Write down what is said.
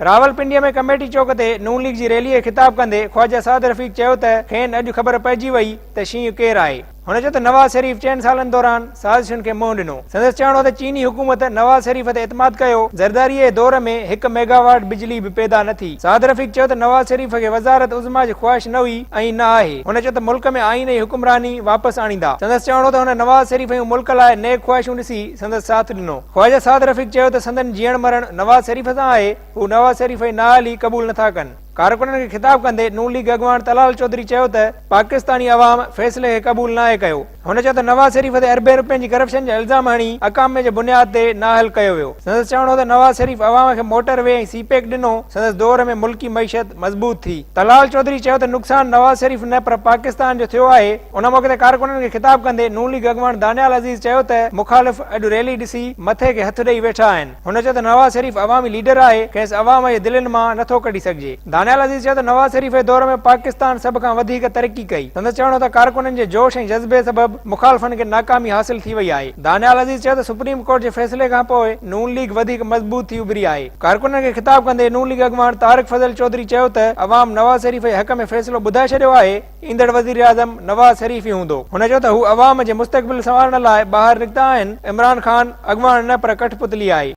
راولپنڊيء ۾ committee چوڪ تي نون league جي ريلي کي خطاب ڪندي خواجه سعد رفيق چيو ته کين اڄ خبر پئجي وئي ته شينهن ڪير آهي. هن چيو ته نواز شريف چئن سالن دوران سازشن کي منهن ڏنو. سندس چوڻ هو ته چيني حڪومت نواز شريف تي اعتماد ڪيو، زرداريء جي دور ۾ هڪ ميگاواٽ بجلي به پيدا نه ٿي. سعد رفيق چيو ته نواز شريف کي وزارت عظميٰ جي خواهش نه هئي ۽ نه آهي. هن چيو ته ملڪ ۾ آئين جي حڪمراني واپس آڻيندا. سندس چوڻ هو ته هن نواز شريف جون ملڪ لاء نيڪ خواهشون ڏسي سندس ساٿ ڏنو. خواجه سعد رفيق چيو ته سندن جيئڻ مرڻ نواز شريف سان آهي، هو نواز شريف جي نااهلي قبول نٿا ڪن. ڪارڪنن کي خطاب ڪندي نون ليگ اڳواڻ طلال چوڌري چيو ته پاڪستاني عوام فيصلي کي قبول ناهي ڪيو. هن چيو ته نواز شريف تي اربين روپين جي ڪرپشن جا الزام هڻي اقامي جي بنياد تي نااهل ڪيو ويو. سندس چوڻ هو ته نواز شريف عوام کي موٽر وي ۽ سي پيڪ ڏنو، سندس دور ۾ ملڪي معيشت مضبوط ٿي. طلال چوڌري چيو ته نقصان نواز شريف نه پر پاڪستان جو ٿيو آهي. ان موقعي تي ڪارڪنن کي خطاب ڪندي نون ليگ اڳواڻ دانيال عزيز چيو ته مخالف اڄ ريلي ڏسي مٿي کي هٿ ڏئي ويٺا آهن. هن چيو ته نواز شريف عوامي ليڊر آهي، کيس عوام جي دلين مان نٿو ڪڍي سگهجي. دانيال عزيز چيو ته نواز شريف جي دور ۾ پاڪستان سڀ کان وڌيڪ ترقي ڪئي. سندس چوڻ هو ته ڪارڪنن جي جوش ۽ جذبي سبب مخالفن کي ناڪامي حاصل ٿي وئي آهي. دانيال عزيز چيو ته سپريم ڪورٽ جي فيصلي کان پوء نون ليگ وڌيڪ مضبوط ٿي اڀري آهي. ڪارڪنن کي خطاب ڪندي نون ليگ اڳواڻ طارق فضل چوڌري چيو ته عوام نواز شريف جي حق ۾ فيصلو ٻڌائي ڇڏيو آهي، ايندڙ وزيراعظم نواز شريف ئي هوندو. هن چيو ته هو عوام جي مستقبل سنوارڻ لاء ٻاهر نڪتا آهن، عمران خان اڳواڻ نه پر ڪٺ پتلي آهي.